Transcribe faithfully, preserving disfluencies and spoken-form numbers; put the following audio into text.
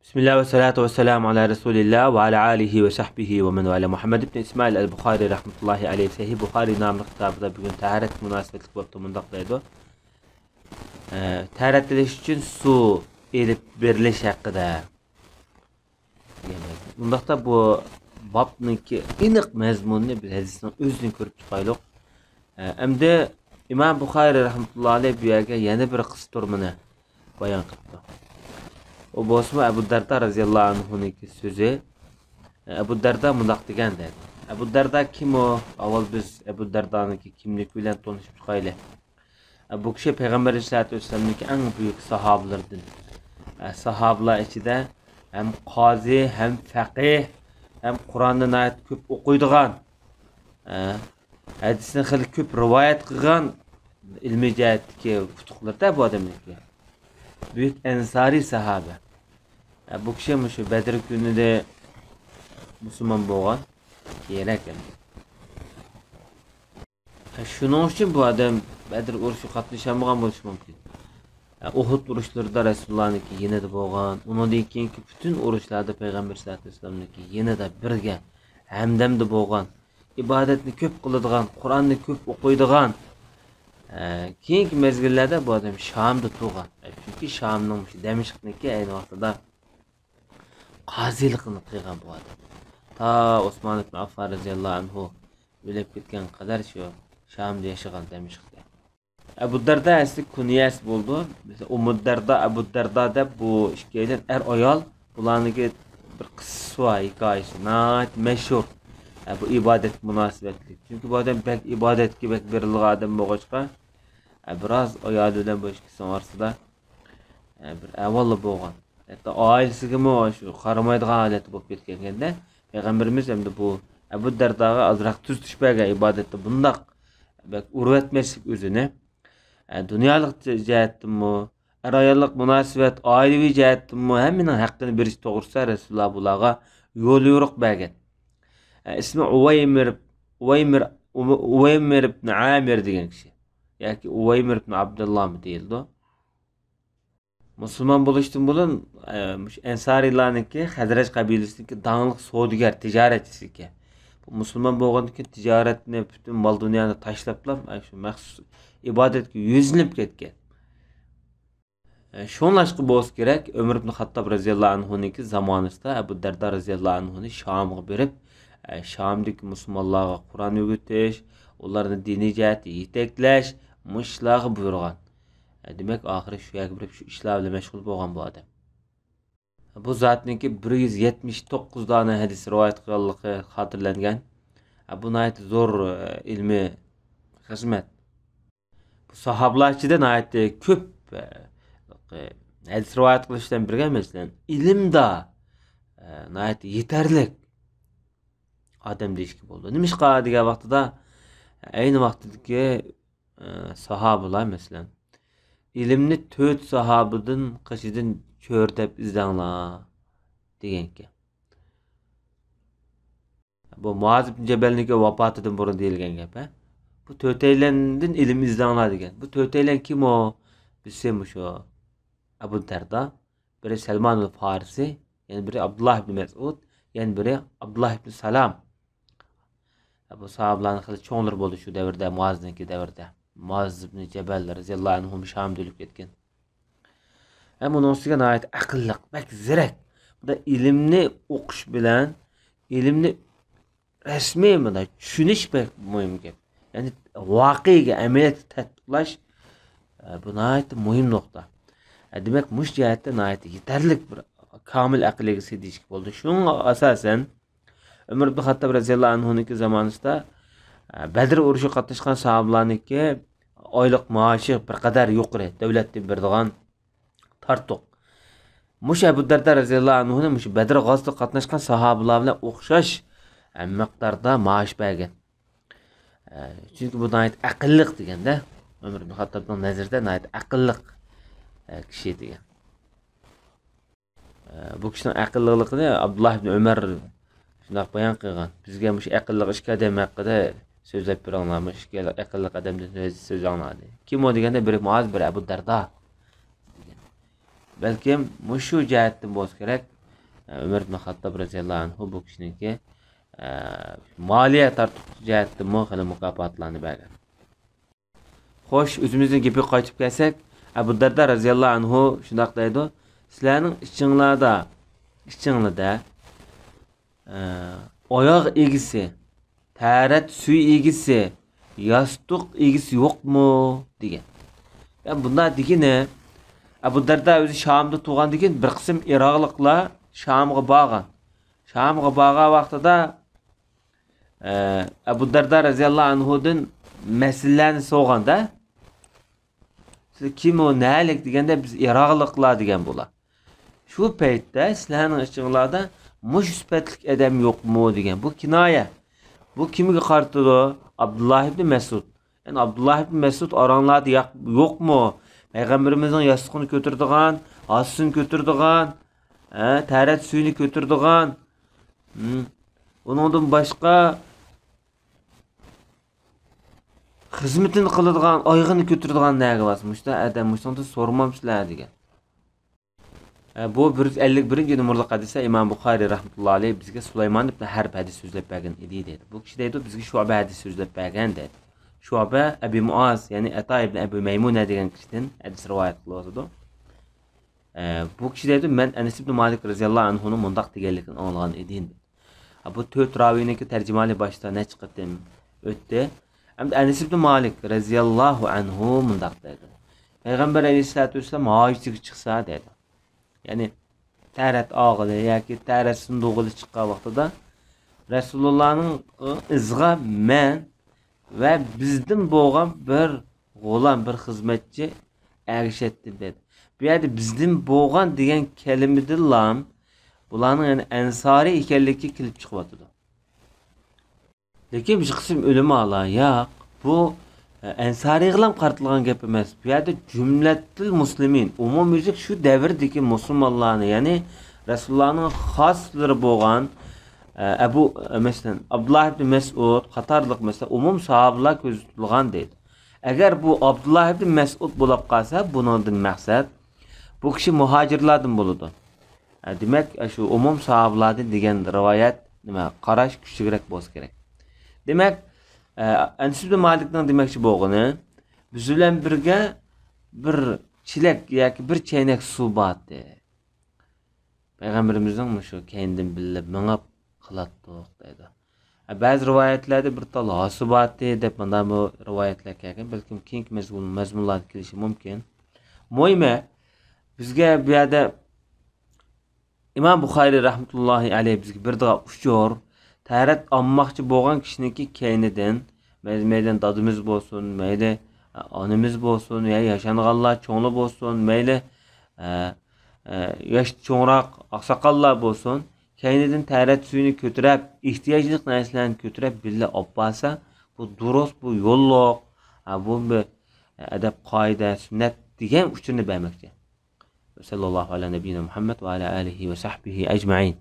بىسمىللا ۋەسسالاتۇ ۋەسسالامۇ ئالا رەسۇلىللا ۋە ئالا ئالىھى ۋە سەھبىھى ۋە مەن ۋالا. مۇھەممەد ئىبن ئىسمائىل ئەل بۇخارىي رەھمەتۇللاھى ئەلەيھى سەھىھ بۇخارىي ناملىق كىتابىدا بۈگۈن تاھارەتكە مۇناسىۋەتلىك بابتا مۇنداق دەيدۇ. ئە، تاھارەت ئېلىش ئۈچۈن سۇ ئېلىپ بېرىلىش ھەققىدە. ئۇنداقتا بۇ بابنىڭكى ئېنىق مەزمۇنىنى بىز ھەدىسنىڭ ئۆزىدىن كۆرۈپ چىقايلۇق. ئە، ئەمدى ئىمام بۇخارىي رەھمەتۇللا ئەلەيھ بۇ يەرگە يەنە بىر قىسسە تۇرمىنى بايان قىپتۇ. ئۇ بولسىمۇ ئەبۇ دەردا رەزىياللاھۇ ئەنھۇنىڭكى سۆزى. ئەبۇ دەردا مۇنداق دېگەن دەيدۇ. ئەبۇ دەردا كىم ئۇ؟ ئاۋۋال بىز ئەبۇ دەردانىڭكى كىملىكى بىلەن تونۇشۇپ چىقايلى. بۇ كىشى پەيغەمبەر ئەلەيھىسسالاتۇ ۋەسسالامنىڭكى ئەڭ بۈيۈك ساھابىلىرىدىن. ساھابىلار ئىچىدە ھەم قازى، ھەم فەقىھ، ھەم قۇرئاننى ناھايىتى كۆپ ئوقۇيدىغان، ھەدىسنى خېلى كۆپ رىۋايەت قىلغان، ئىلمىي جەھەتتىكى ئۇتۇقلىرىدا بۇ ئادەمنىڭكى. بۈيۈك ئەنسارىي ساھابە. بۇ كىشى مۇشۇ بەدر كۈنىدە مۇسۇلمان بولغان. كېرەك ئەمدى. شۇنىڭ ئۈچۈن بۇ ئادەم بەدر ئۇرۇشىغا قاتنىشالمىغان بولۇشى مۇمكىن. ئۇھۇد ئۇرۇشلىرىدا رەسۇلۇللانىڭكى يېنىدا بولغان، ئۇنىڭدىن كېيىنكى پۈتۈن ئۇرۇشلاردا پەيغەمبەر سەللەللاھۇ ئەلەيھى ۋەسەللەمنىڭكى يېنىدا بىرگە، ھەمدەمدە بولغان، ئىبادەتنى كۆپ قىلىدىغان، قۇرئاننى كۆپ ئوقۇيدىغان. ئە، كېيىنكى مەزگىللەردە بۇ ئادەم شامدا تۇرغان. ئە، چۈنكى شامنىڭ مۇشۇ دەمىشقنىڭكى ئەينى ۋاقتىدا قازىلىقىنى قىلغان بۇ ئادەم. تا ئوسمان ئىبن ئاففان رەزىياللاھۇ ئەنھۇ ئۆلۈپ كەتكەن قەدەر شۇ شامدا ياشىغان، دەمىشقتە. ئەبۇ دەردا ئەسلى كۇنيەسى بولىدۇ. مەسىلەن، ئۇممۇ دەردا، ئەبۇ دەردا دەپ بۇ ئىككىيلەن ئەر ئايال، بۇلارنىڭكى بىر قىسسىسى بار، ھېكايىسى ناھايىتى مەشھۇر. ئە، بۇ ئىبادەتكە مۇناسىۋەتلىك. چۈنكى بۇ ئادەم بەك ئىبادەتكە بەك بېرىلغان ئادەم بولغاچقا، ئە، بىراز ئايالى بىلەن بۇ ئىككىسىنىڭ ئارىسىدا، ئە، بىر ئەھۋاللار بولغان. ھەتتا ئائىلىسىگىمۇ شۇ قارىمايدىغان ھالەتتە بولۇپ كەتكەن ئىكەندە، پەيغەمبىرىمىز ئەمدى بۇ ئەبۇ دەرداغا ئازراق تۈزىتىش بەرگەن، ئىبادەتتە بۇنداق بەك ئۇرۇۋەتمەسلىك ئۆزىنى. ئە، دۇنيالىق جە-، جەھەتتىنمۇ، ئەر-ئاياللىق مۇناسىۋەت، ئائىلىۋى جەھەتتىنمۇ ھەممىنىڭ ھەققىنى بېرىش توغرىسىدا رەسۇلۇللا بۇلارغا يوليورۇق بەرگەن. ئە، ئىسمى ئۇۋەيمىر، ئۇۋەيمىر، ئۇۋەيمىر ئىبن ئامىر دېگەن كىشى. ياكى ئۇۋەيمىر ئىبن ئابدۇللامۇ دېيىلىدۇ. مۇسۇلمان بولۇشتىن بۇرۇن، ئە، مۇشۇ ئەنسارىيلارنىڭكى، خەزرەج قەبىلىسىنىڭكى داڭلىق سودىگەر، تىجارەتچىسى ئىكەن. بۇ مۇسۇلمان بولغاندىن كېيىن تىجارەتنى، پۈتۈن مال-دۇنيانى تاشلاپلا، ئە، شۇ مەخسۇس ئىبادەتكە يۈزلىنىپ كەتكەن. ئە، شۇڭلاشقا بولسا كېرەك، ئۆمەر ئىبن خاتتاب رەزىياللاھۇ ئەنھۇنىڭكى زامانىسىدا ئەبۇ دەردا رەزىياللاھۇ ئەنھۇنى شامغا بېرىپ، ئە، شامدىكى مۇسۇلمانلارغا قۇرئان ئۆگىتىش، ئۇلارنى دىنىي جەھەتتە يېتەكلەش، مۇشۇ ئىشلارغا بۇيرۇغان. دېمەك، ئاخىرى شۇ يەرگە بېرىپ، شۇ ئىشلار بىلەن مەشغۇل بولغان بۇ ئادەم. بۇ زاتنىڭكى بىر يۈز يەتمىش توققۇز دانە ھەدىس رىۋايەت قىلغانلىقى خاتىرىلەنگەن. بۇ ناھايىتى زور، ئىلمىي خىزمەت. بۇ ساھابىلار ئىچىدە ناھايىتى كۆپ، ھەدىس رىۋايەت قىلىش بىلەن بىرگە، مەسىلەن، ئىلىمدا، ناھايىتى يېتەرلىك ئادەم دېيىشكە بولىدۇ. نېمىشقا دېگەن ۋاقتىدا، ئەينى ۋاقتىدىكى ئە، ساھابىلار، مەسىلەن، ئىلىمنى تۆت ساھابىدىن قېشىدىن چۆرىدەپ ئىزدەڭلار، دېگەنكەن. بۇ مۇئاز ئىبن جەبەلنىڭكى ۋاپاتىدىن بۇرۇن دېيىلگەن گەپ، ھە؟ بۇ تۆتەيلەندىن ئىلىم ئىزدەڭلار دېگەن. بۇ تۆتەيلەن كىم ئۇ؟ بىرسى مۇشۇ ئەبۇ دەردا، بىرى سەلمانۇل فارسى، يەنە بىرى ئابدۇللا ئىبن مەسئۇد، يەنە بىرى ئابدۇللا ئىبن سالام. بۇ ساھابىلارنىڭ خېلى چوڭلىرى بولدى شۇ دەۋردە، مۇئازنىڭكى دەۋرىدە. مۇئاز ئىبن جەبەل رەزىياللاھۇ ئەنھۇ شامدا ئۆلۈپ كەتكەن. ھەم ئۇنىڭ ئۈستىگە ناھايىتى ئەقىللىق، بەك زېرەك. بۇندا ئىلىمنى ئوقۇش بىلەن ئىلىمنى رەسمىي مۇنداق چۈشىنىش بەك مۇھىم گەپ. يەنى ۋەقەگە، ئەمەلىيەتتە تەتبىقلاش، ئە، بۇ ناھايىتى مۇھىم نۇقتا. ئە، دېمەك، مۇشۇ جەھەتتە ناھايىتى يېتەرلىك بىر كامىل ئەقىل ئىگىسى دېيىشكە بولىدۇ. شۇنىڭغا ئاساسەن، ئۆمەر ئىبن خەتتاب رەزىياللاھۇ ئەنھۇنىڭكى زامانىسىدا، ئە، بەدر ئۇرۇشىغا قاتناشقان ساھابىلارنىڭكى ئايلىق مائاشى بىر قەدەر يۇقىرى، دۆلەتتىن بېرىدىغان تارتۇق. مۇشۇ ئەبۇ دەردە رەزىياللاھۇ ئەنھۇنى مۇشۇ بەدر غازىتىغا قاتناشقان ساھابىلار بىلەن ئوخشاش، ئە، مىقداردا مائاش بەرگەن. ئە، چۈنكى بۇ ناھايىتى ئەقىللىق دېگەندە، ئۆمەر ئىبن خەتتابنىڭ نەزىرىدە ناھايىتى ئەقىللىق، ئە، كىشى دېگەن. ئە، بۇ كىشىنىڭ ئەقىللىقلىقىنى ئابدۇللا ئىبن ئۆمەر شۇنداق بايان قىلغان. بىزگە مۇشۇ ئەقىللىق ئىككى ئادەم ھەققىدە سۆزلەپ بېرىڭلار، مۇشۇ ئىككى ئەقىللىق ئادەمدىن سۆزلەڭلار، دېدى. كىم ئۇ دېگەندە، بىرى مۇئاز، بىرى ئەبۇ دەردا. بەلكىم مۇشۇ جەھەتتىن بولسا كېرەك، ئۆمەر ئىبن خاتتاب رەزىياللاھۇ ئەنھۇ بۇ كىشىنىڭكى، ئە، مالىيە تارتۇق جەھەتتىمۇ خېلى مۇكاپاتلارنى بەرگەن. خوش، ئۆزىمىزنىڭ گېپىگە قايتىپ كەلسەك، ئەبۇ دەردە رەزىياللاھۇ ئەنھۇ شۇنداق دەيدۇ، سىلەرنىڭ ئىچىڭلاردا، ئىچىڭلاردا، ئە، ئاياغ ئىگىسى، تەرەت سۈيى ئىگىسى، ياستۇق ئىگىسى يوقمۇ؟ دېگەن. يا بۇنداق دېگىنى، ئەبۇ دەردە ئۆزى شامدا تۇغاندىكىن بىر قىسىم ئىراقلىقلار شامغا بارغان. شامغا بارغان ۋاقتىدا، ئە، ئەبۇ دەردە رەزىياللاھۇ ئەنھۇدىن مەسىلىلەرنى سورىغاندا، سىلەر كىم ئۇ، نەلىك دېگەندە، بىز ئىراقلىقلار دېگەن بۇلار. شۇ پەيتتە سىلەرنىڭ ئىچىڭلاردا مۇشۇ سۈپەتلىك ئادەم يوقمۇ دېگەن. بۇ كىنايە. بۇ كىمگە قارىتىدۇ؟ ئابدۇللا ئىبنى مەسئۇد. يەنى ئابدۇللا ئىبنى مەسئۇد ئاراڭلاردا ياق-، يوقمۇ؟ پەيغەمبىرىمىزنىڭ ياستۇقىنى كۆتۈرىدىغان، ھاسىسىنى كۆتۈرىدىغان، ھە، تەرەت سۈيىنى كۆتۈرىدىغان، ھىم، ئۇنىڭدىن باشقا خىزمىتىنى قىلىدىغان، ئايىغىنى كۆتۈرىدىغان نەگە بارسا، مۇشۇنداق ئادەم، مۇشۇنىڭدىن سورىمامسىلەر دېگەن. ئە، بۇ بىر يۈز ئەللىك بىرىنچى نومۇرلۇق ھەدىستە ئىمام بۇخارىي رەھمەتۇللا ئەلەيھ بىزگە سۇلايمان ئىبن ھەرب ھەدىس سۆزلەپ بەرگەن ئىدى دەيدۇ. بۇ كىشى دەيدۇ، بىزگە شۇئبە ھەدىس سۆزلەپ بەرگەن دەيدۇ. شۇئبە ئەبى مۇئاز، يەنى ئەتا ئىبن ئەبى مەيمۇنە دېگەن كىشىدىن ھەدىس رىۋايەت قىلىۋاتىدۇ. ئە، بۇ كىشى دەيدۇ، مەن ئەنەس ئىبن مالىك رەزىياللاھۇ ئەنھۇنىڭ مۇنداق دېگەنلىكىنى ئاڭلىغان ئىدىم. ھە، بۇ تۆت راۋىينىڭكى تەرجىمىھالى باشتا نەچچە قېتىم ئۆتتى. ئەمدى ئەنەس ئىبن مالىك رەزىياللاھۇ ئەنھۇ مۇنداق دەيدۇ، پەيغەمبەر ئەلەيھىسسالاتۇ ۋەسسالام ھاجىتىگە چىقسا دەيدۇ. يەنى تەرەت ئاغىلى ياكى تەرەت سۇندۇغىلى چىققان ۋاقتىدا رەسۇلۇللانىڭ ئىزىغا مەن ۋە بىزدىن بولغان بىر غۇلام، بىر خىزمەتچى ئەگىشەتتى دەيدۇ. بۇ يەردە بىزدىن بولغان دېگەن كەلىمىدىنلا بۇلارنىڭ، يەنى، ئەنسارىي ئىكەنلىكى كېلىپ چىقىۋاتىدۇ. لېكىن بىر قىسىم ئۆلىمالار، ياق، بۇ، ئە، ئەنسارىيغىلام قارىتىلغان گەپ ئەمەس. بۇ يەردە جۈملەتىل مۇسلىمىن، ئومۇميۈزلۈك شۇ دەۋردىكى مۇسۇلمانلارنى، يەنى رەسۇلۇللانىڭ خاسلىرى بولغان، ئە، ئەبۇ، ئە، مەسىلەن، ئابدۇللا ئىبن مەسئۇد قاتارلىق، مەسىلەن، ئومۇم ساھابىلار كۆزدە تۇتۇلغان دەيدۇ. ئەگەر بۇ ئابدۇللا ئىبن مەسئۇد بولۇپ قالسا، بۇنىڭدىن مەقسەت، بۇ كىشى مۇھاجىرلاردىن بولىدۇ. ئە، دېمەك، ئە، شۇ ئومۇم ساھابىلاردىن دېگەن رىۋايەت، نېمە، قاراش كۈچلۈكرەك بولسا كېرەك. دېمەك، ئە، ئەنەس ئىبن مالىكنىڭ دېمەكچى بولغىنى، بىز بىلەن بىرگە بىر چېلەك ياكى بىر چەينەك سۇ بار ئىدى. پەيغەمبىرىمىزنىڭ مۇشۇ كەينىدىن بىللە مېڭىپ قىلاتتۇق دەيدۇ. ئە، بەزى رىۋايەتلەردە بىر تال ھاسا بار ئىدى دەپ مانا بۇ رىۋايەتلەر كەلگەن. بەلكىم كېيىنكى مەزمۇن-، مەزمۇنلاردا كېلىشى مۇمكىن. مۇھىمى، بىزگە بۇ يەردە ئىمام بۇخارىي رەھمەتۇللاھى ئەلەيھ بىزگە بېرىدىغان ئۇچۇر، تەرەت ئالماقچى بولغان كىشىنىڭكى كەينىدىن، مەي-، مەيلى دادىمىز بولسۇن، مەيلى ئانىمىز بولسۇن، يا ياشانغانلار، چوڭلار بولسۇن، مەيلى، ئە، ئە، ياش چوڭراق ئاقساقاللار بولسۇن، كەينىدىن تەرەت سۈيىنى كۆتۈرۈپ، ئېھتىياجلىق نەرسىلەرنى كۆتۈرۈپ، بىللە ئاپ بارسا، بۇ دۇرۇس، بۇ يوللۇق، ھە، بۇ بىر ئەدەپ، قائىدە، سۈننەت دېگەن ئۇچۇرنى بەرمەكچى. وصلى الله على نبينا محمد وعلى آله وصحبه أجمعين.